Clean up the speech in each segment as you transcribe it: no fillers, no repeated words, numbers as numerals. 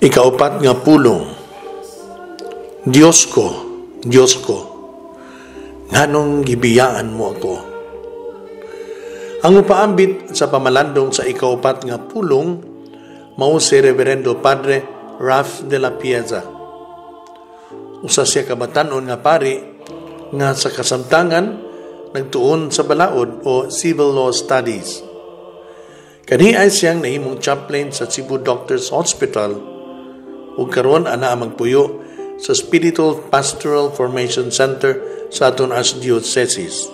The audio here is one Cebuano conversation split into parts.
Ikaupat nga pulong. Diyos ko, Diyos ko, nganong gibiyaan mo ako? Ang upaambit sa pamalandong sa ikaupat nga pulong mao si Reverendo Padre Ralph de la Pieza. Usa siya ka batan-on nga pari nga sa kasamtangan nagtuon sa balaod o civil law studies. Kani ay siyang nahimong chaplain sa Cebu Doctors Hospital ug karon ana magpuyo sa Spiritual Pastoral Formation Center sa aton Archdiocese.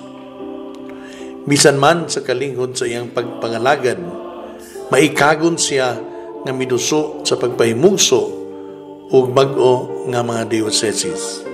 Bisan man sa kalinghod sa iyang pagpangalagad, maikagon siya nga miduso sa pagpahimugso ug bag-o nga mga dioceses.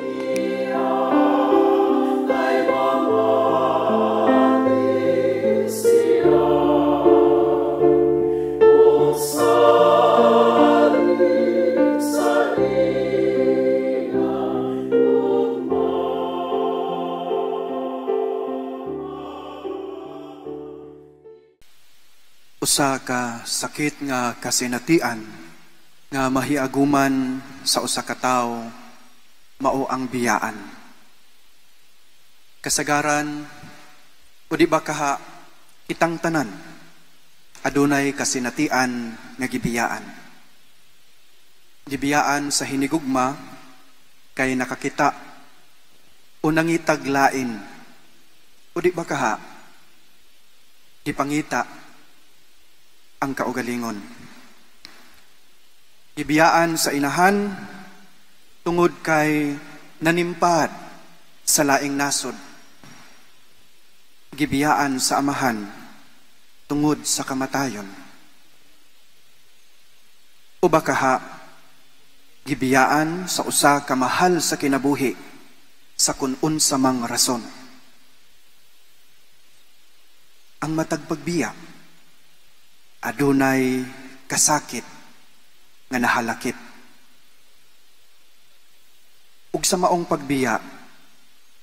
Usa ka sakit nga kasinatian nga mahiaguman sa usa ka tawo mao ang biyaan. Kasagaran, o di ba kaha kitang tanan adunay kasinatian nga gibiyaan. Gibiyaan sa hinigugma kay nakakita o nangitag lain, o di ba kaha gipangita ang kaugalingon. Gibiyaan sa inahan tungod kay nanimpad sa laing nasod. Gibiyaan sa amahan tungod sa kamatayon. O bakaha gibiyaan sa usa ka mahal sa kinabuhi sa kun unsa mang rason. Ang matag pagbiya adunay kasakit nga nahalakip. Ug sa maong pagbiya,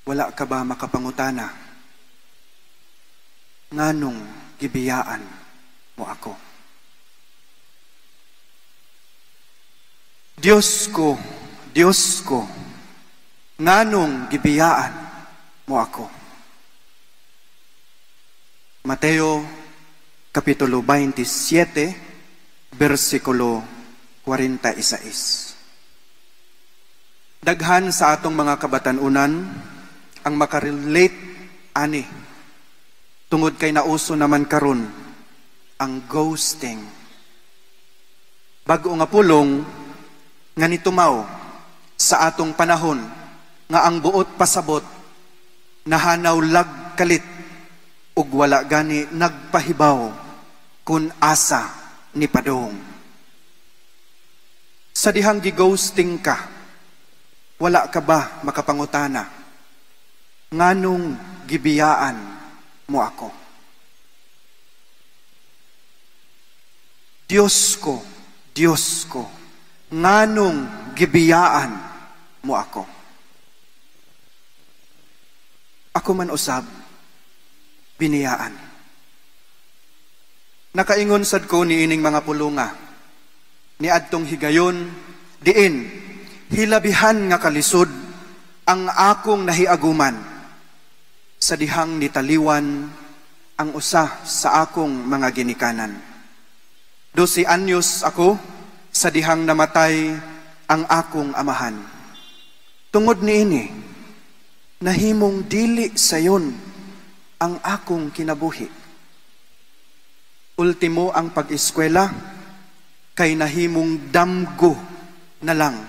wala ka ba makapangutana? Nganong gibiyaan mo ako? Diyos ko, Diyos ko, nganong gibiyaan mo ako? Mateo Kapitulo 27, versikulo 46. Daghan sa atong mga kabatanunan ang makarelate ani tungod kay nauso naman karon ang ghosting. Bag-o nga pulong nga nitumaw sa atong panahon nga ang buot pasabot nahanaw lag kalit ug wala gani nagpahibaw kun asa ni padong. Sa dihang gi-ghosting ka, wala ka ba makapangutana? Nganong gibiyaan mo ako? Diyos ko, Diyos ko, nganong gibiyaan mo ako? Ako man usab, biniyaan. Nakaingon sad ko niining mga pulunga, ni adtong higayon, diin, hilabihan nga kalisod ang akong nahiaguman, sa dihang nitaliwan ang usa sa akong mga ginikanan. 12 anyos ako sa dihang namatay ang akong amahan. Tungod niini, nahimong dili sayon ang akong kinabuhi. Ultimo ang pag-eskwela kay nahimong damgo na lang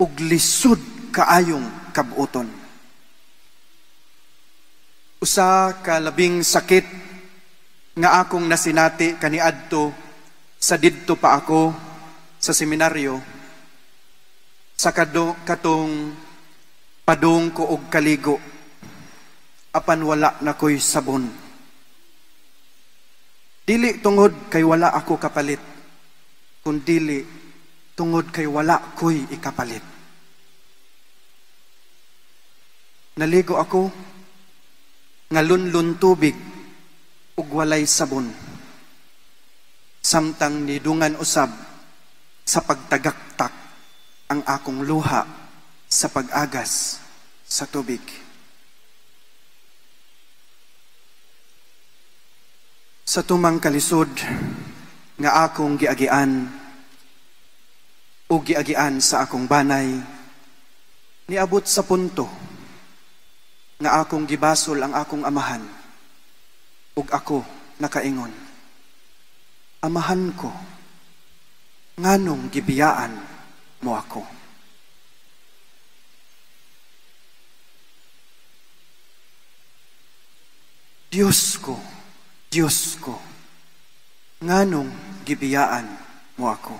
ug lisod kaayong kabuoton. Usa ka labing sakit nga akong nasinati kaniadto sa didto pa ako sa seminaryo, sa katong padung ko og kaligo apan wala na ko'y sabon. Dili tungod kay wala ako kapalit, kundili tungod kay wala ko'y ikapalit. Naligo ako, ngalunlun tubig, ug walay sabon. Samtang nidungan usab Sa pagtagaktak ang akong luha sa pag-agas sa tubig. Sa tumang kalisod nga akong giagian o giagian sa akong banay, niabot sa punto nga akong gibasol ang akong amahan ug ako nakaingon, "Amahan ko, nganong gibiyaan mo ako?" Diyos ko, Diyos ko, nganong gibiyaan mo ako?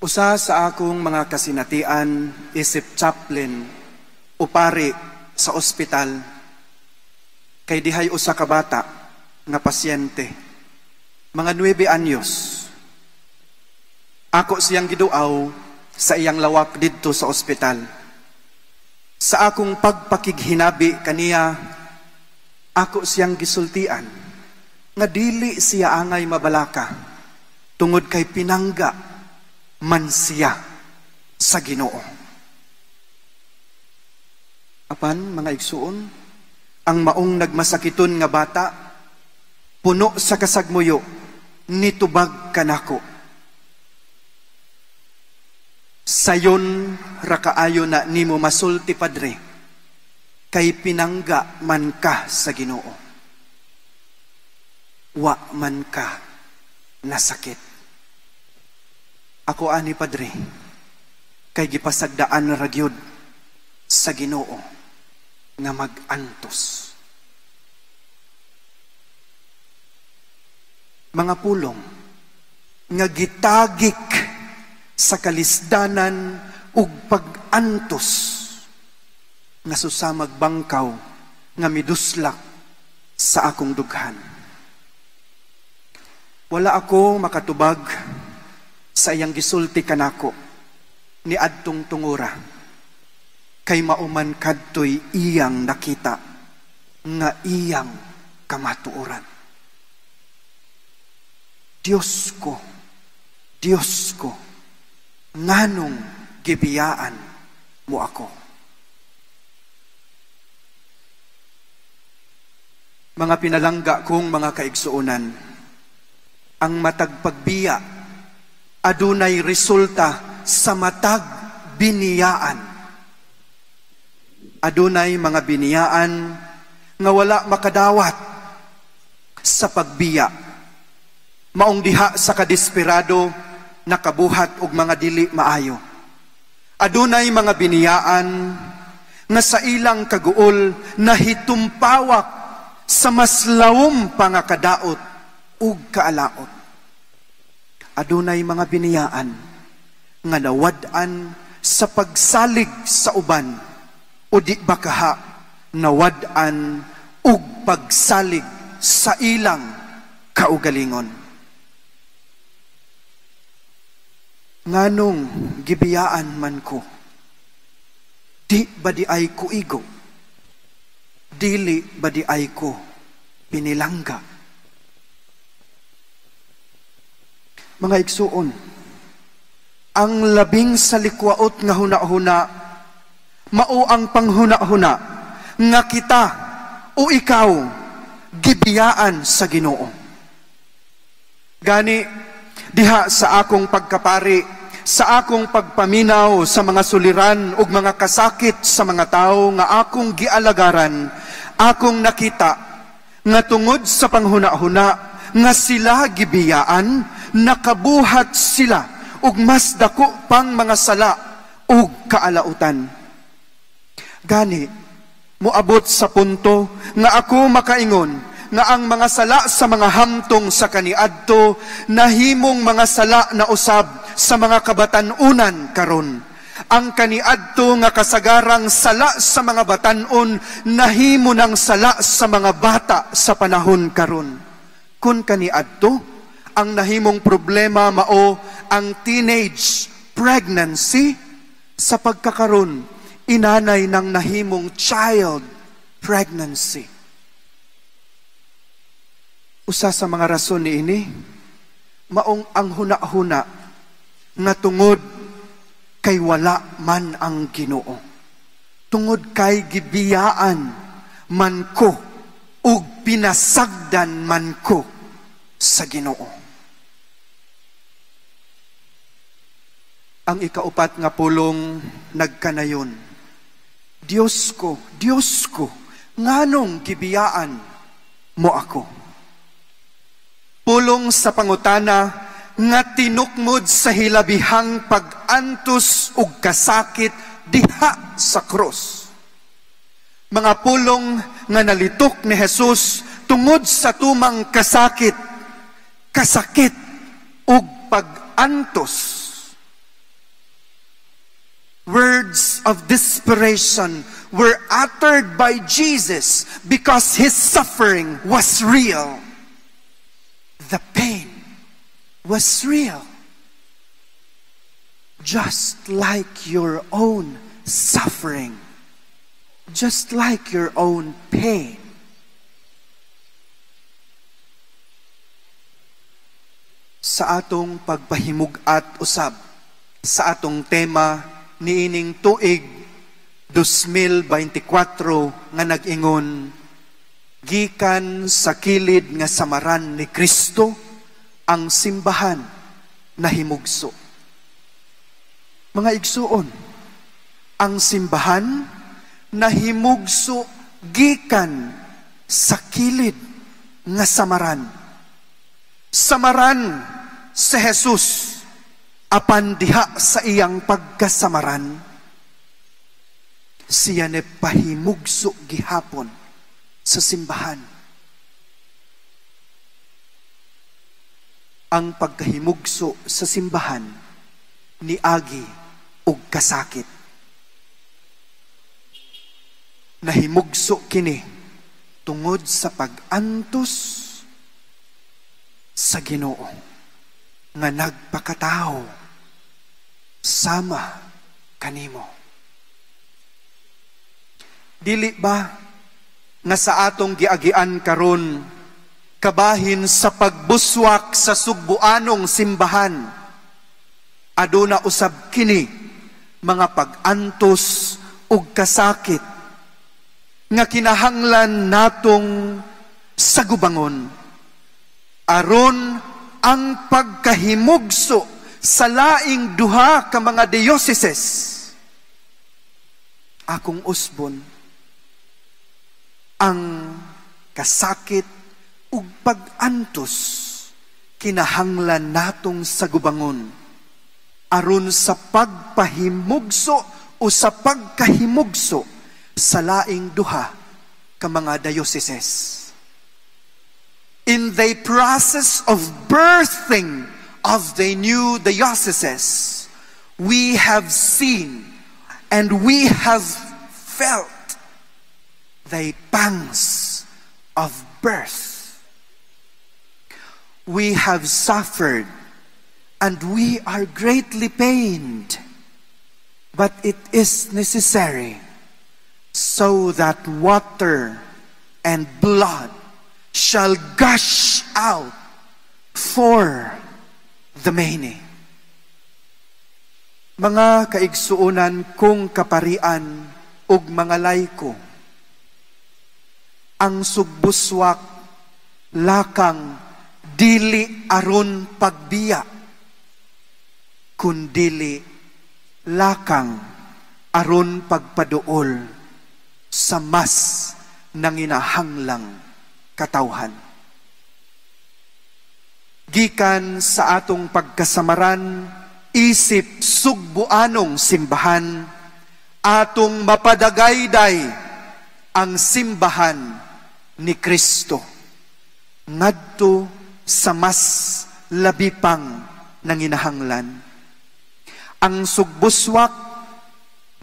Usa sa akong mga kasinatian isip chaplain o pari sa ospital, kay dihay usa ka bata nga pasyente, mga 9 anyos. Ako siyang giduaw sa iyang lawak didto sa ospital. Sa akong pagpakighinabi kaniya, ako siyang gisultian nga dili siya angay mabalaka tungod kay pinangga man siya sa Ginoo. Apan mga igsuon, ang maong nagmasakiton nga bata puno sa kasagmuyo, nitubag kanako. Sayon ra kaayo na nimo masulti, Padre, kay pinangga man ka sa Ginoo. Wa man ka nasakit. Ako ani, Padre, kay gipasagdaan ra gyud sa Ginoo nga mag-antos. Mga pulong nga gitagik sa kalisdanan ug pag-antos nga susamag bangkaw nga miduslak sa akong dughan. Wala ako makatubag sa iyang gisulti kanako ni adtong tungura, kay mauman kadtoy iyang nakita nga iyang kamatuoran. Diyos ko, Diyos ko, nganong gibiyaan mo ako? Mga pinalangga kong mga kaigsuonan, ang matag pagbiya adunay resulta sa matag biniyaan. Adunay mga biniyaan nga wala makadawat sa pagbiya. Maong diha sa kadesperado nakabuhat og mga dili maayo. Adunay mga biniyaan nga sa ilang kaguol nahitumpawak sa mas lawom pa nga kadaot ug kaalaot. Adunay mga biniyaan nga nawad-an sa pagsalig sa uban o di ba kaha nawad-an ug pagsalig sa ilang kaugalingon. Nganong gibiyaan man ko, di ba di ay ko igo, dili ba di ay ko pinilangga? Mga igsuon, ang labing salikwaot nga huna-huna, mao ang panghuna-huna nga kita o ikaw gibiyaan sa Ginoo. Gani, diha sa akong pagkapari, sa akong pagpaminaw sa mga suliran ug mga kasakit sa mga tawo nga akong gialagaran, akong nakita nga tungod sa panghuna-huna nga sila gibiyaan, nakabuhat sila ug mas dako pang mga sala ug kaalautan. Gani, moabot sa punto nga ako makaingon nga ang mga sala sa mga hamtong sa kaniadto nahimong mga sala na usab sa mga kabatan-unan karon. Ang kaniadto nga kasagarang sala sa mga batan-on nahimo ng sala sa mga bata sa panahon karon. Kun kaniadto, ang nahimong problema mao ang teenage pregnancy, sa pagkakaron inanay ng nahimong child pregnancy. Usa sa mga rason niini, Maong ang huna-huna nga tungod kay wala man ang Ginoo, tungod kay gibiyaan man ko ug pinasagdan man ko sa Ginoo. Ang ikaupat nga pulong nagkanayon, "Diyos ko, Diyos ko, nganong gibiyaan mo ako?" Pulong sa pangutana nga tinukmod sa hilabihang pag-antos ug kasakit diha sa krus. Mga pulong nga nalitok ni Jesus tungod sa tumang kasakit, kasakit ug pag-antos. Words of desperation were uttered by Jesus because His suffering was real. The pain was real. Just like your own suffering. Just like your own pain. Sa atong pagpahimug-at usab, sa atong tema niining tuig 2024 nga nag-ingon, gikan sa kilid nga samaran ni Kristo ang simbahan nahimugso. Mga igsuon, ang simbahan nahimugso gikan sa kilid nga samaran. Samaran sa Jesus, apan diha sa iyang pagkasamaran, siya ne pahimugso gihapon sa simbahan. Ang pagkahimugso sa simbahan niagi og kasakit. Nahimugso kini tungod sa pag-antos sa Ginoo nga nagpakatao sama kanimo. Dili ba nga sa atong giagian karon, kabahin sa pagbuswak sa sugbuanong simbahan, aduna usab kini mga pag-antos ug kasakit nga kinahanglan natong sagubangon aron ang pagkahimugso sa laing duha ka mga dioceses? Akong usbon, ang kasakit ug pag-antos kinahanglan natong sagubangon aron sa pagpahimugso o sa pagkahimugso sa laing duha ka mga dioceses. In the process of birthing of the new dioceses, we have seen and we have felt the pangs of birth. We have suffered and we are greatly pained, but it is necessary so that water and blood shall gush out for the many. Mga kaigsuonan kong kaparian ug mga layko, ang sugbuswak lakang dili aron pagbiya, kundili lakang aron pagpaduol sa mas nanginahanglang katawhan. Gikan sa atong pagkasamaran, isip sugbuanong simbahan, atong mapadagayday ang simbahan ni Kristo ngadto sa mas labi pang nanginahanglan. Ang sugbuswak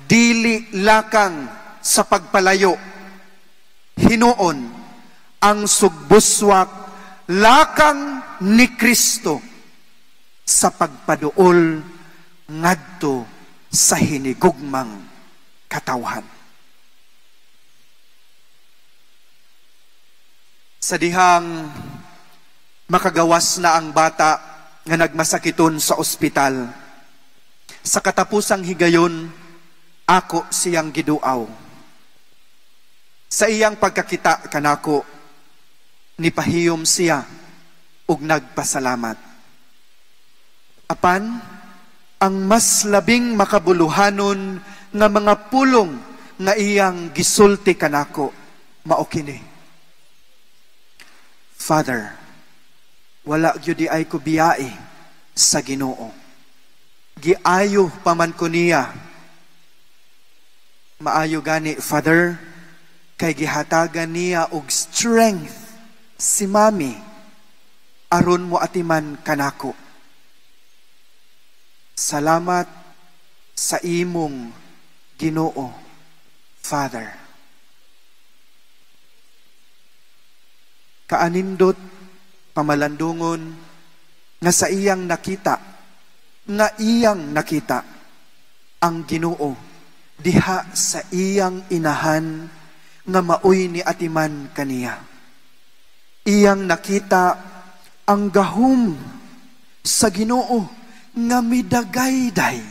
dili lakang sa pagpalayo. Hinuon, ang sugbuswak lakang ni Kristo sa pagpaduol ngadto sa hinigugmang katawhan. Sa dihang makagawas na ang bata nga nagmasakiton sa ospital. Sa katapusang higayon, ako siyang giduaw. Sa iyang pagkakita kanako, nipahiyom siya ug nagpasalamat. Apan, ang mas labing makabuluhanon nga mga pulong nga iyang gisulti kanako mao kini: "Father, wala gyud diay ko biyai sa Ginoo. Giayo pa man ko niya. Maayo gani, Father, kay gihatagan niya og strength si Mami aron mo atiman kanako. Salamat sa imong Ginoo, Father." Kaanindot pamalandungon nga sa iyang nakita, nga iyang nakita ang Ginoo diha sa iyang inahan nga maoy ni atiman kaniya. Iyang nakita ang gahom sa Ginoo nga midagayday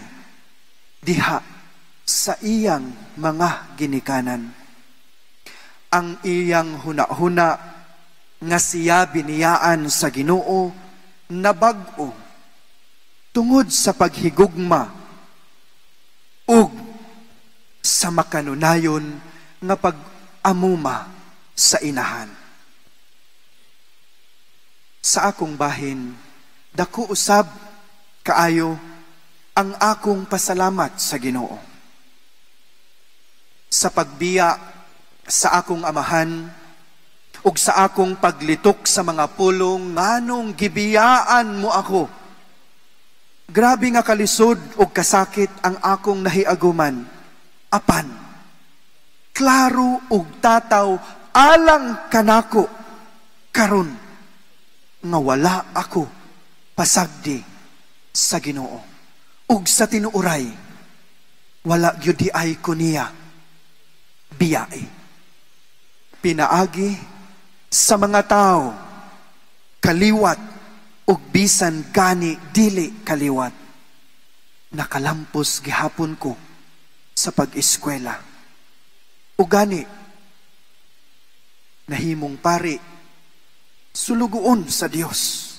diha sa iyang mga ginikanan. Ang iyang hunahuna nga siya biniyaan sa Ginoo nabag-o tungod sa paghigugma ug sa makanunayon nga pag-amuma sa inahan. Sa akong bahin, dako usab kaayo ang akong pasalamat sa Ginoo. Sa pagbiya sa akong amahan ug sa akong paglitok sa mga pulong nganong gibiyaan mo ako. Grabe nga kalisod ug kasakit ang akong nahiaguman. Apan, klaro ug tataw alang kanako karon nga wala ako pasagdi sa Ginoo. Ug sa tinuoray, wala gyud diay ko niya biyai. Pinaagi sa mga tao, kaliwat ug bisan gani dili kaliwat, nakalampos gihapon ko sa pag-eskwela. Ug gani nahimong pari, sulugoon sa Dios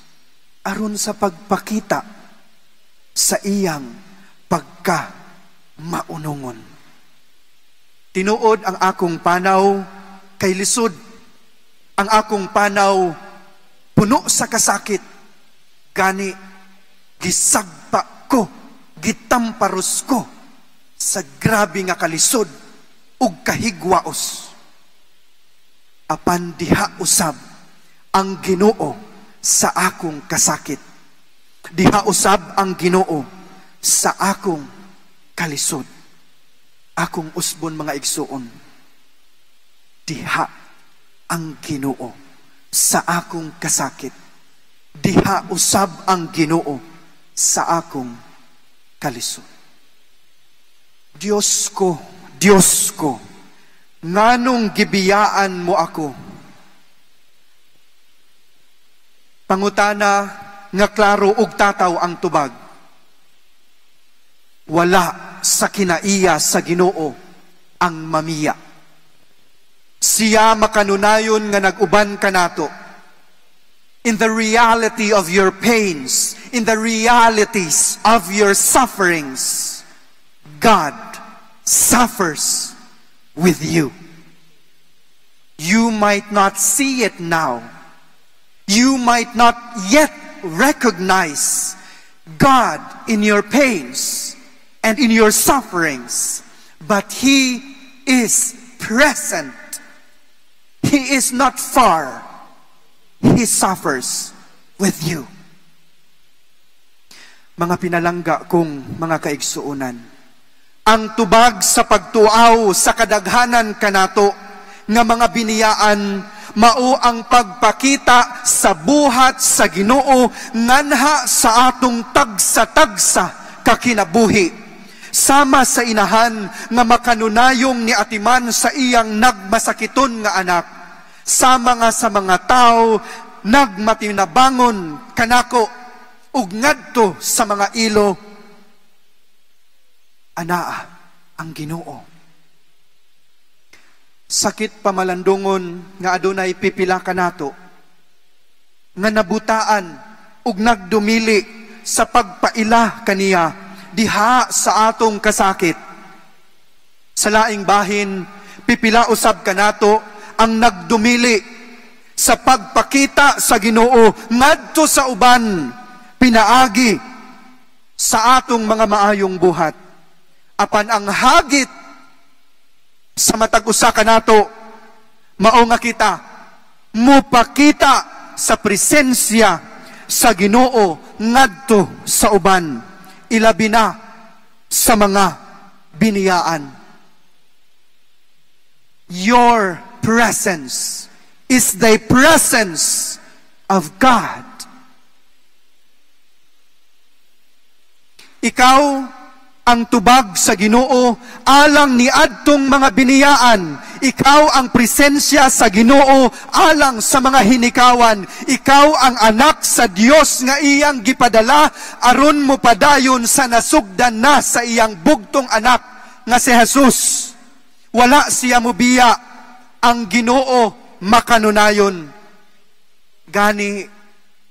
aron sa pagpakita sa iyang pagka maunungon. Tinuod ang akong panaw kay lisod. Ang akong panaw puno sa kasakit. Gani gisagpa ko, gitamparos ko sa grabe nga kalisod ug kahigwaos. Apan diha usab ang Ginoo sa akong kasakit. Diha usab ang Ginoo sa akong kalisod. Akong usbon, mga igsuon, diha ang Ginoo sa akong kasakit. Diha usab ang Ginoo sa akong kalisod. Diyos ko, Diyos ko, nganong gibiyaan mo ako? Pangutana nga klaro ug tataw ang tubag. Wala sa kinaiya sa Ginoo ang mamiya. Siya makanunayon nga nag-uban kanato. In the reality of your pains, in the realities of your sufferings, God suffers with you. You might not see it now. You might not yet recognize God in your pains and in your sufferings, but He is present. He is not far. He suffers with you. Mga pinalangga kong mga kaigsuonan, ang tubag sa pagtuaw sa kadaghanan kanato nga mga biniyaan mao ang pagpakita sa buhat sa Ginoo nganha sa atong tagsa-tagsa kakinabuhi. Sama sa inahan nga makanunayong ni atiman sa iyang nagmasakiton nga anak, sama nga sa mga tao nagmatinabangon kanako. ug ngadto sa mga ilo, anaa ang Ginoo. Sakit pamalandungon nga adunay pipila kanato nga nabutaan ug nagdumili sa pagpaila kaniya diha sa atong kasakit. Sa laing bahin, pipila usab kanato ang nagdumili sa pagpakita sa Ginoo ngadto sa uban pinaagi sa atong mga maayong buhat. Apan ang hagit sa matag usa kanato mao nga kita mupakita sa presensya sa Ginoo ngadto sa uban, ilabi na sa mga biniyaan. Your presence is the presence of God. Ikaw ang tubag sa Ginoo alang ni adtong mga biniyaan. Ikaw ang presensya sa Ginoo alang sa mga hinikawan. Ikaw ang anak sa Dios nga iyang gipadala aron mo padayon sa nasugdan na sa iyang bugtong anak nga si Jesus. Wala siya mobiya, ang Ginoo makanunayon. Gani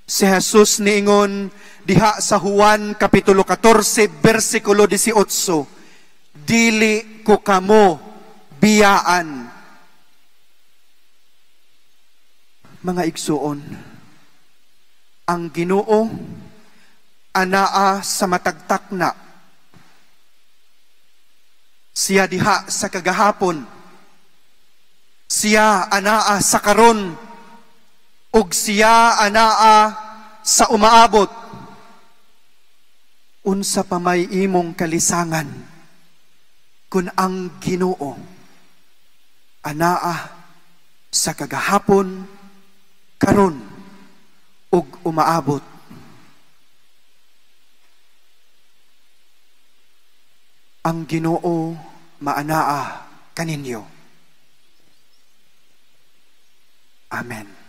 si Jesus niingon diha sa Juan Kapitulo 14, versikulo 18, "Dili ko kamo biyaan." Mga igsuon, ang Ginoo anaa sa matagtakna. Siya diha sa kagahapon. Siya anaa sa karon. Ug siya anaa sa umaabot. Unsa pa may imong kalisangan kun ang Ginoo anaa sa kagahapon, karon ug umaabot? Ang Ginoo maanaa kaninyo. Amen.